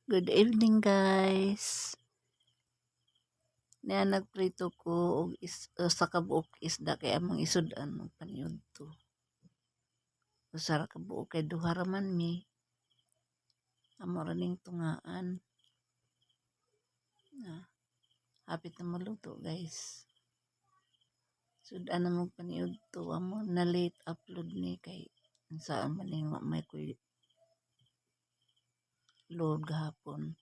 Good evening, guys. Niya nagprito ko og usa ka buok isda kay among isud-an og paniudto. Usa ra ka buok kay duha ra man mi. Amo ra ning tungaan. Na hapit na maluto, guys. Sud-an na mo paniudto. Amo na late upload ni kay unsaon man ning wa may koy load gahapon.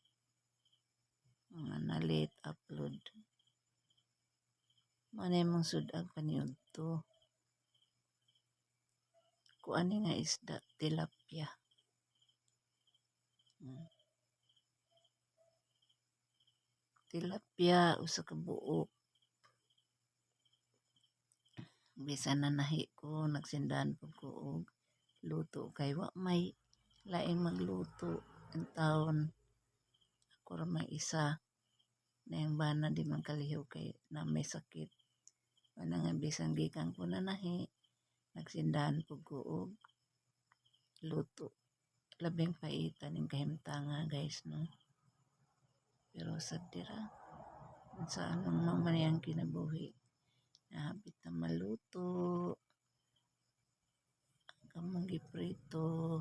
Nga na late upload. Mao na imong sud-ag paniudto. Kuan ni nga isda, tilapia. Tilapia usa ka buok. Bisan nanahi ko, nagsindahan pud ko og luto kay wa may laing magluto intawon. Ako ra may isa. Na iyang bana di man kalihok kay naa may sakit. Mao na nga bisan gikan ko nanahi, nagsindahan pud ko og luto. Labing paita ning kahimtanga, guys, no. Pero sad dira unsaon man, mao man ni ang kinabuhi. Hapit na maluto ang among giprito.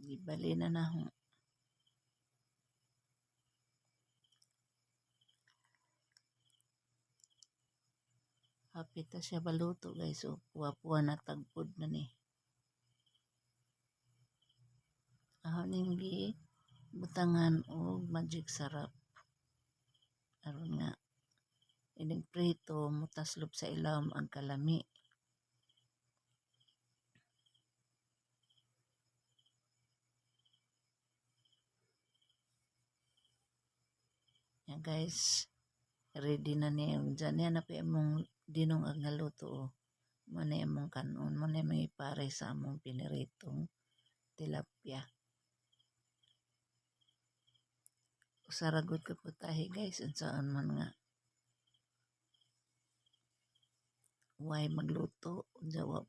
Gibali na nako. Hapit na siya maluto, guys, o puwa-puwa na, tagpod na ni. Ako ning gibutangan og Magic Sarap aron nga inig prito motaslop sa ilawom ang kalami. Ya, guys, ready na ni. Diyan niya na pa imong dinungag nga luto oh. Mo na imong kanon, mo na imong ipare sa among piniritong tilapia. Usa ra gud ka putahe, guys, unsaon man nga way magluto unsa wa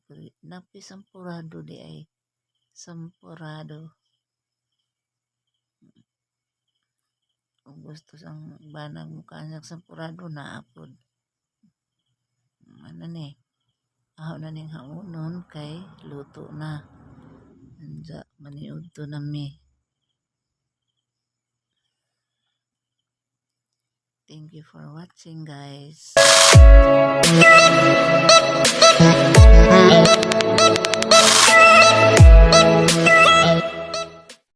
napi sampurado di ay sampurado. Kung gusto sang banag mokaon og sampurado, naa pod. Ano ni? Aho na ning haonon kay luto na. Unsa maniudto na mi. Thank you for watching, guys.